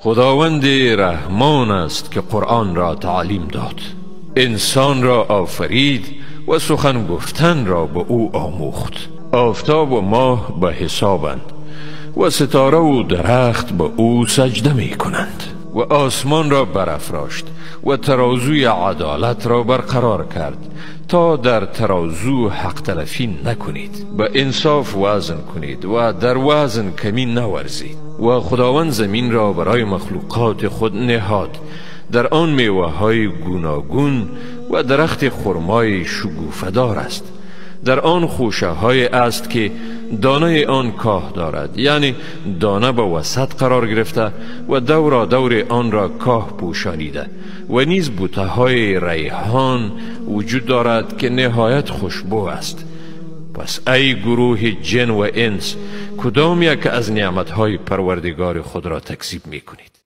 خداوند رحمان است که قرآن را تعلیم داد، انسان را آفرید و سخن گفتن را به او آموخت. آفتاب و ماه به حسابند و ستاره و درخت به او سجده می کنند. و آسمان را برافراشت و ترازوی عدالت را برقرار کرد تا در ترازو حق تلفی نکنید. به انصاف وزن کنید و در وزن کمی نورزید. و خداوند زمین را برای مخلوقات خود نهاد، در آن میوه های گوناگون و درخت خرمای شگوفه دار است. در آن خوشه های است که دانه آن کاه دارد، یعنی دانه به وسط قرار گرفته و دورا دور آن را کاه پوشانیده. و نیز بوته های ریحان وجود دارد که نهایت خوشبو است. پس ای گروه جن و انس، کدام یک از نعمت های پروردگار خود را تکذیب می کنید؟